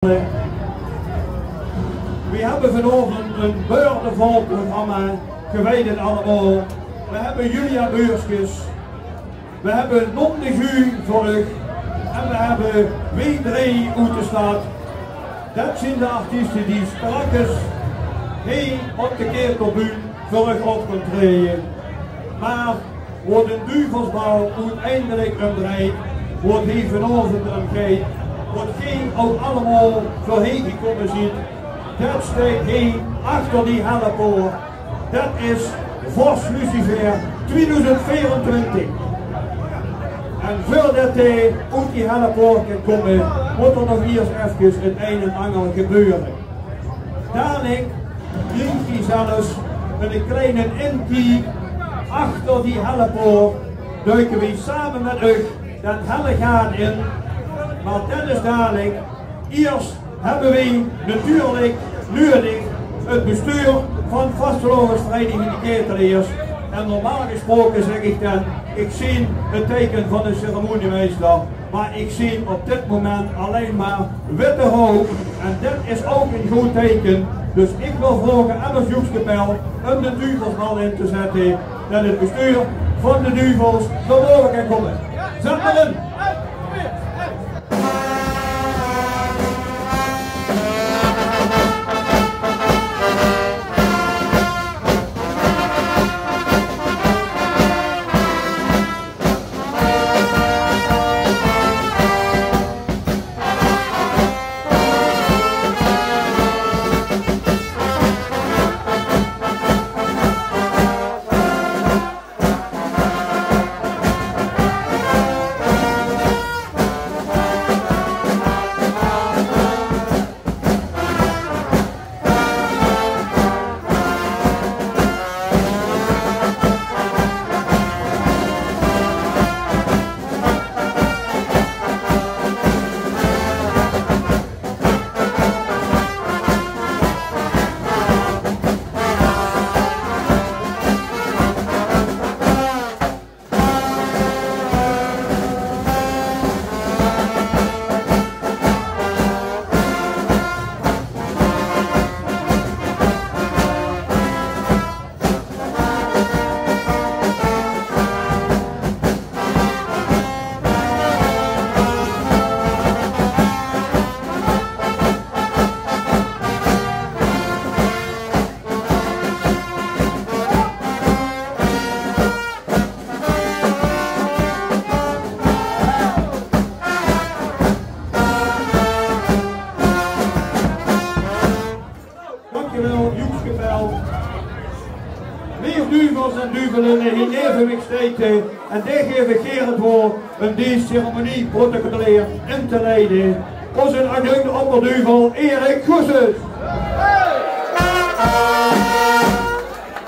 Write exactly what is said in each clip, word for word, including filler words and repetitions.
Weej hebbe vanaovend ein beurdevol programma, geej weit 't allemaol. Weej hebbe Julia Beurskes, weej hebbe Nom de Jus veur uch en weej hebbe W drie oet de stad. Det zien de artieste die straks hie op de Ketelbuun veur uch op gaon traeje. Maar wo 't Duvelsbal oeteindelik um drejt, wo 't hie vanaovend um geit, wo geej ouch allemaol veur hie gekómme zeet, det steit hie achter die helle poort. Det is Vors Lucifer twieëdoezend veerentwintig. En veurdet hae oet die helle poort kan kómme, mót d'r nog iers efkes 't ein en anger gebeure. Dalik krieg geej zelfs ein kleine inkiek achter die helle poort. Duke weej same mit uch det helle gaat in. Maar det is dalik. Iers hebbe weej natuurlik nuuedig 't bestuur van Vastelaovesvereiniging De Ketelaers. En normaal gesproke zèk ich dan, ich zeen 't teike van de ceremoniemeister. Maar ich zeen op dit moment allein maar witte rook. En det is ouch ein good teike. Dus ich wil vraoge aan ós joekskapel um de Duvelsbal in te zètte. Det 't bestuur van de Duvels nao bove kan kómme. Zèt maar in. Dankjewel, joekskapel. Leef duvels en duvelinne, hie neve mich steit, eh, en dae gaef ich gaer 't waord um dees ceremonie protocolair in te leide. Ózze adjunct-opperduvel Erik Goossens.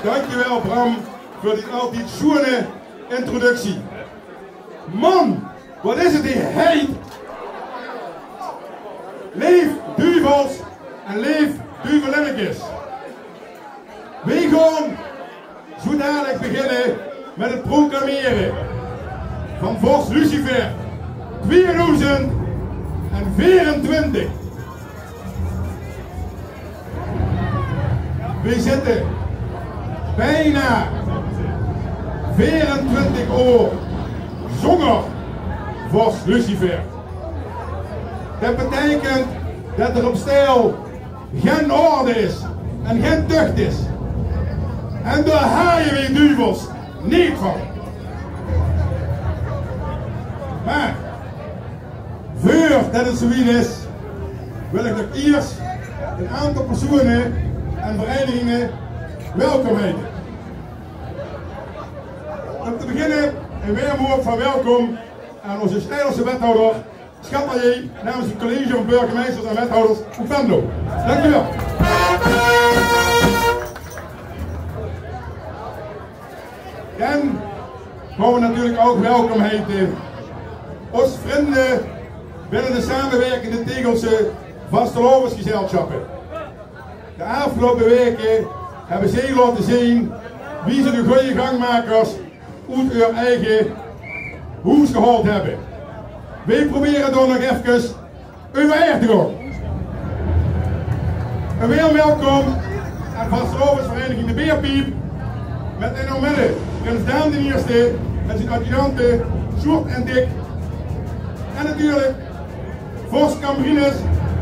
Dankjewel, Bram, veur die altied sjoeane introductie. Man, waat is 't hie heit! Leef duvels en leef duvelinnekes. Weej gaon zoe dalik beginne mit 't proclamere van Vors Lucifer twieëdoezend veerentwintig. Weej zitte bienao veerentwintig oor zónger Vors Lucifer. Det beteikent det d'r op Steil gen orde is en gen tucht is. En dao haje weej duvels neet van. Maar veurdet 't zoe wied is, wil ich nog iers ein aantal persoeane en vereiniginge welkom heite. Um te beginne ein werm waord van welkom aan ózze Steilse wethouder, Schat J, namens 't college van burgemeisters en wethouders oet Venlo. Dankjewel. Dan gaon we natuurlik ouch welkom heite ós vrinde binne de Samewirkende Tegelse Vastelaovesgezelsjappe. De aafgeloupe waeke höbbe zeej laote zeen wie ze de gooj gangmakers oet häör eige hoes gehaold höbbe. Weej probere dao nog efkes euverhaer te gaon. Ein werm welkom aan vastelaovesvereiniging De Beerpiep, mit in häör midde prins Daan d'n Ierste en zien adjudante Sjoerd en Dick. En natuurlik vors Cambrinus,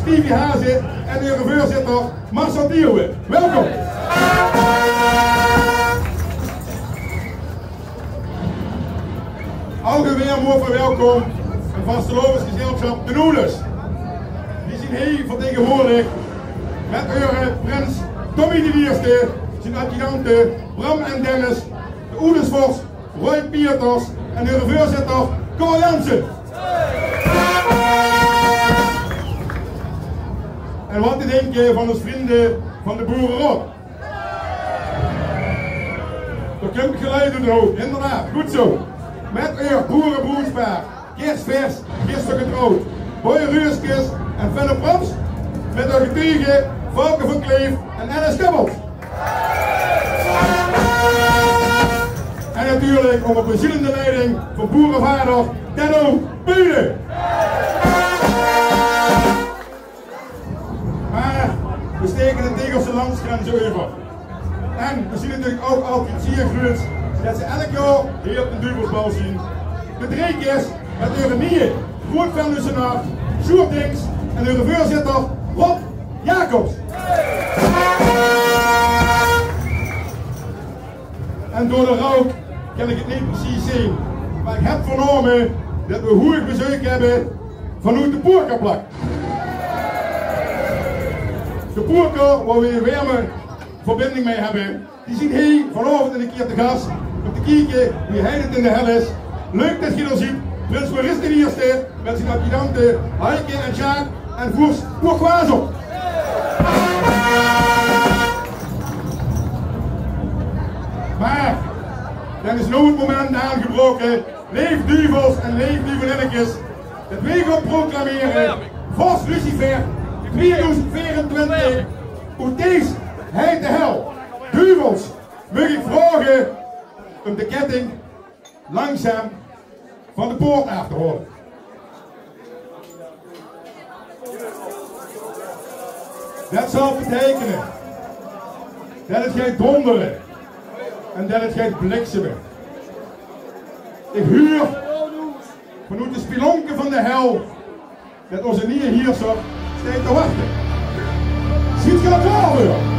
Stevie Hazen en eure veurzitter Marcel Diewe. Welkom. Ouch ein werm woord van welkom aan vastelaovesgezelsjap De Noeles. Die zien hie vertegenwoordig mit eure prins Tommy d'n Ierste, zien adjudante Bram en Dennis, de oedesvors Roy Pieters en eure veurzitter Cor Jansen. En wat te dinke van ós vrunj van de Boereraod? Dao kump geluid oet de hook, inderdaad, good zoe. Mit eur boerebroedspaar, kersvers, gister getrouwd, Boy Ruuskes en Fenne Props, mit eur getuge Valke van Kleef en Alice Kubbels. En natuurlik ónger bezielende leiding van boerevader Tenno Peulen. Mer veer steke de Tegelse landsgrens euver. En veer zien natuurlik ouch altied zier gruuets det ze elk jaor hie op d'n Duvelsbal zien. De Dreekes mit eure nieje groeatveldlössenaar Sjoerd Dings en eure veurzitter Rob Jacobs. En door de rouk kan ich 't neet precies zeen. Mer ich höb vernómme det veer hoeg bezeuk höbbe vanoet de Poerkerplak. De Poerker, wo veer ein werme verbinding mei höbbe, die zien hie vanaovend ein kier te gas óm te kieke wie heit 't in de hel is. Leuk det geer d'r zeet, prins Maurice d'n Ierste, mit zien adjudante Heike en Sjaak en vors Pourquoiso. Mer dan is noe 't moment aangebroke. Leef duvels en leef duvelinnekes, det veer gaon proclamere vors Lucifer twieëdoezend veerentwintig oet dees heite hel. Duvels, maag ich vraoge óm de ketting langzaam van de poort aaf te haole. Det zal beteikene det 't geit dóndere en det 't geit blikseme. Ich huur vanoet de spelónke van de hel det ózze nieje hierser steit te wachte. Zeet geer d'r klaor veur?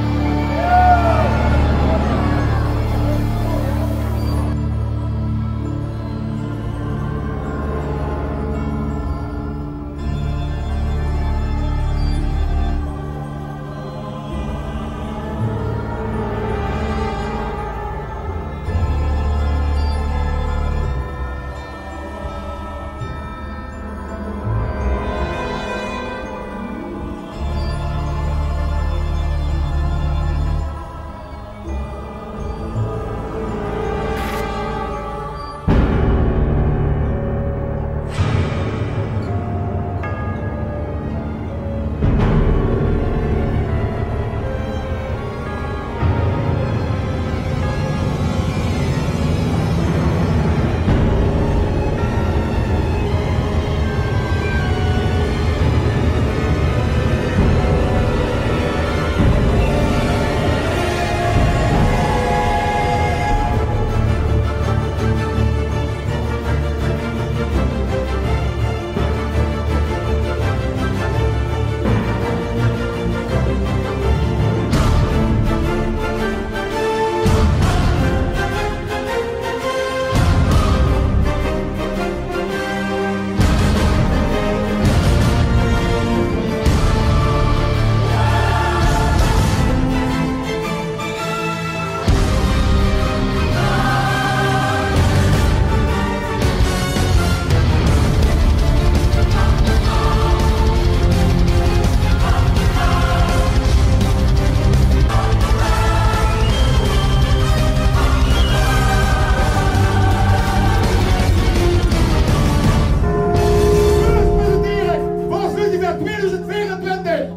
Presentere vors Lucifer twieëdoezend veerentwintig,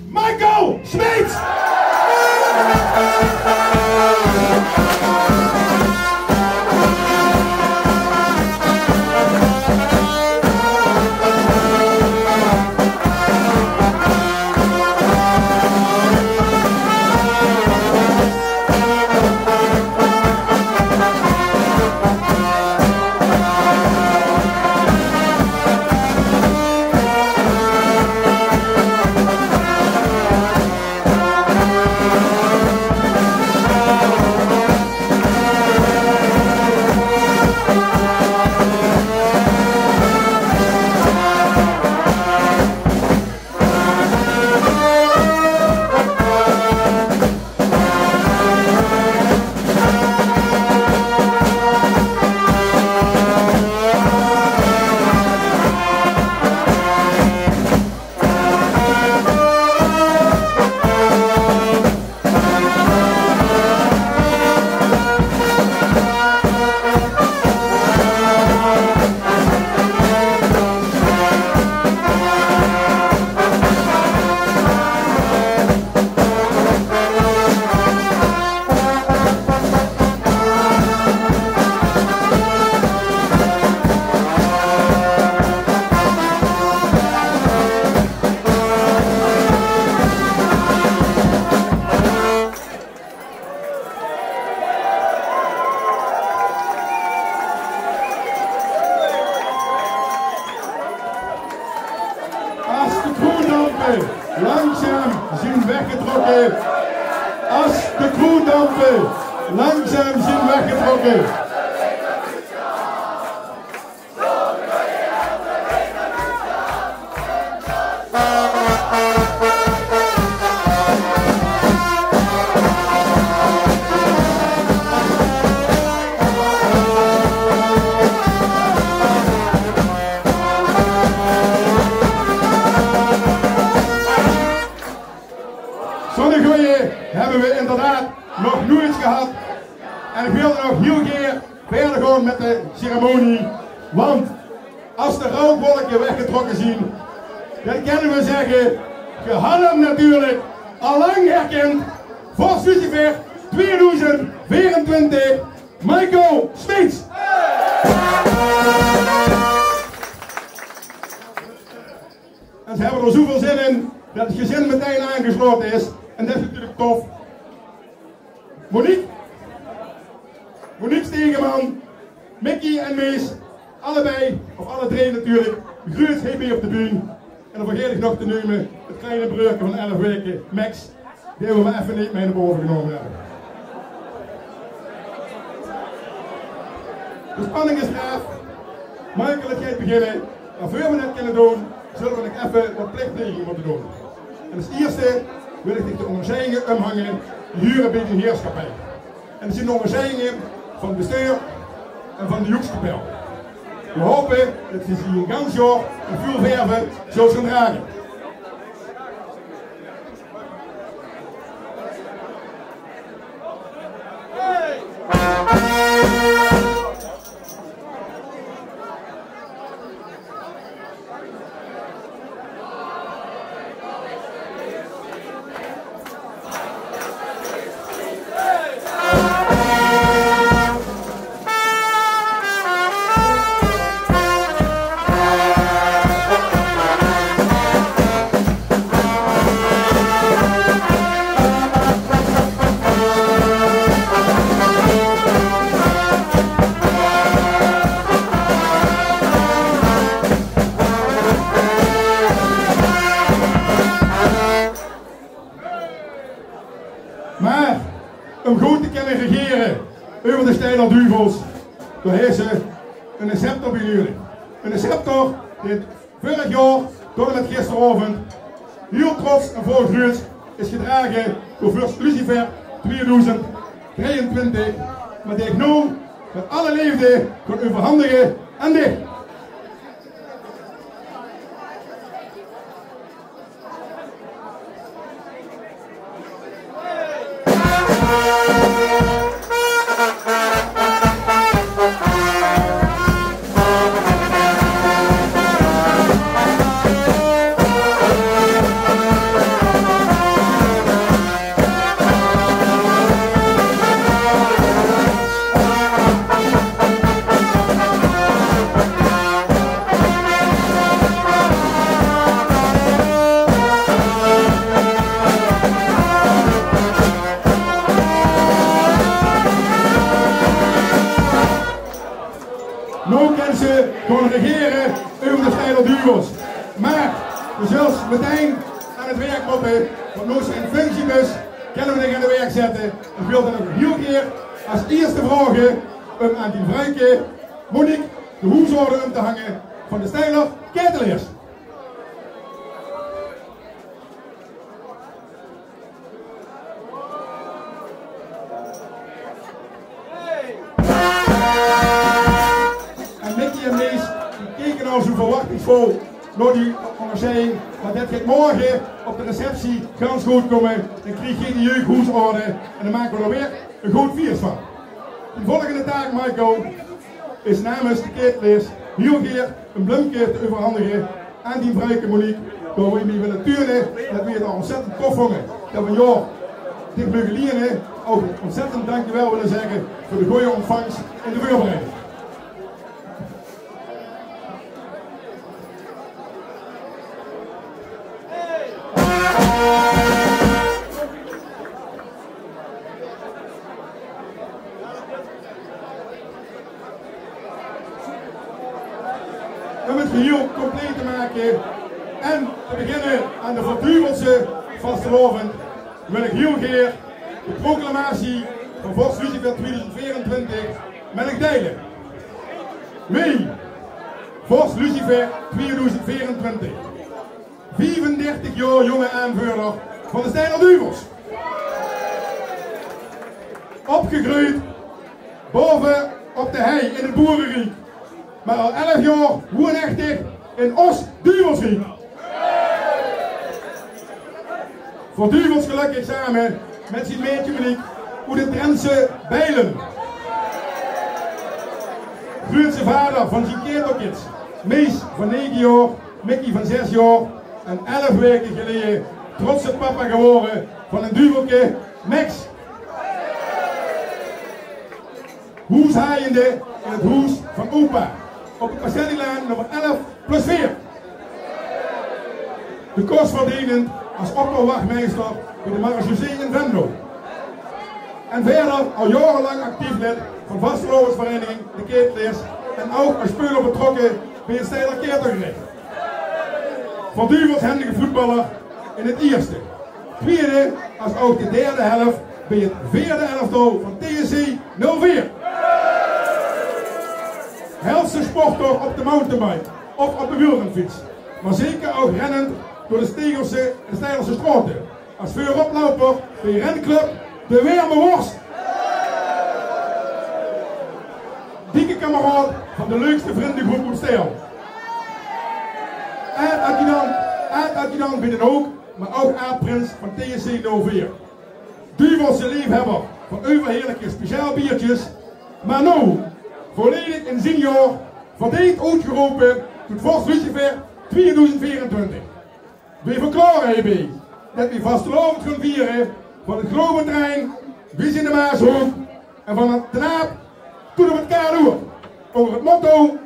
Michael Smeets! langzaam zien weggetrokke. As de kroetdampe langzaam zien weggetrokke. Zoe'n goeie höbbe we inderdaad nog noeits gehad. En ich wil nog hiel gaer wiejer gaon mit de ceremonie. Want as de rookwolke weggetrokke zien, dan kinne we zègke, ge hadde 'm natuurlik al lang herkind. Vors Lucifer tweedoezend veerentwintig, Michael Smeets. En ze höbbe d'r zoeväöl zin in det 't gezin metein aangeslaote is. En det is natuurlik tof. Monique, Monique Stegeman, Mickey en Mees, allebei, of alle drie natuurlik, begreuts hie bie op de bühne. En dan vergaet ich nog te neume 't kleine breurke van elf waeke, Max, dae we mer effe neet mei nao bove genómme höbbe. De spanning is d'raaf. Michael, 't geit beginne. Mer veur we det kinne doon, zulle we nog effe waat plichtpleging mótte doon. En es ierste wil ich dich de óngersjeidinge ómhange die hure bie de heersjappie. En det zien de óngersjeidinge van 't besteur en van de joekskapel. We hope det ze die 'n gans jaor in väöl verve zölle gaon drage. Mer óm good te kinne regere euver de Steiner Duvels, dao haet ze eine scepter bie nuuedig. Eine scepter dae veurig jaor tot en mit gisteraovend hiel trots en vol gruuts is gedrage door vors Lucifer tweedoezend drieëntwintig, mer dae ich noe mit alle leefde gaon euverhandige aan dich. Noe kins se gaon regere euver de Steiner Duvels. Mer doe zöls metein aan 't werk mótte, want noe is dien functiebus, kinne we dich aan 't werk zètte. Ich wil dich nog hiel gaer es ierste vraoge óm aan dien vruike Monique de hoesorde óm te hange van de Steiner Ketelaers. En Mickey en Mees, die keke al zoe verwachtingsvol nao die óngersjeiding. Mer det geit morge op de receptie gans good kómme. Dan krieg geer de jeughoesorde en dan make we d'r weer ein good fieës van. De volgende taak, Michael, is namens de Ketelaers hiel gaer ein bleumke te euverhandige aan dien vruike Monique, dao wo we mei wille tuune, det we 't al óntzèttend tof vónge det we 'n jaor dich moge liene. Ouch óntzèttend dankjewel wille zègke veur de gooj óntvangs en de veurbereiding. Óm 't gehiel compleet te make en te beginne Aan de Verduvelse vastelaovend wil ich hieël gaer de proclamatie van Vors Lucifer twieëdoezend veerentwintig mit uch deile. Wie? Vors Lucifer twieëdoezend veerentwintig. Viefendertig jaor jónge aanveurder van de Steiner Duvels. Opgegreujd baove op de hei in 't boereriek. Mer al elf jaor woeënechtig in ós Duvelsriek. Veur Duvels gelökkig same mit zien maedje Monique oet 't Drentse Beilum. Gruuetse vader van zien ketelkids, Mees van nege jaor, Mickey van zes jaor en elf waeke geleje trotse papa gewore van ein duvelke, Max. Hoeshaaiende in 't hoes van opa op de Pacellilaan nummer elf plus veer. De kos verdenend as opperwachmeister bie de marechaussee in Venlo. En wiejer al jaorelang actief lid van vastelaovesvereiniging De Ketelaers en ouch as speuler betrokke bie 't Steiner Ketelgerech. Veur Duvels hendige voetballer in 't ierste, twieëde as ouch de derde helf bie 't veerde elftal van T S C nul veer. Helse sporter op de mountainbike of op de wielrenfiets, mer zeker ouch rennend door de Stegerse en Steinerse straote as veuroplouper bie renclub De Werme Wors. Dikke kameraod van de leukste vrindegroep oet Steil. Aad-adjudant, aad-adjudant bie d'n Hook, mer ouch aad-prins van T S C nul veer. Duvelse leefhebber van euverheerlike speciaalbiertjes, mer noe volledig in zien jaor verdeend oetgerope tot Vors Lucifer twieëdoezend veerentwintig. Weej verklaore hiebie det weej vastelaovend gaon viere van 't Globe Trein bis in de Maashook en van 't Naap tot op 't Kadoer, ónger 't motto: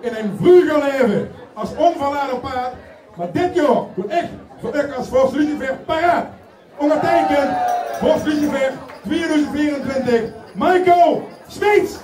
in ein vreuger laeve as ónverlaote paad, mer dit jaor doon ich veur uch as Vors Lucifer paraat. Óngerteikend Vors Lucifer twieëdoezend veerentwintig, Michael Smeets.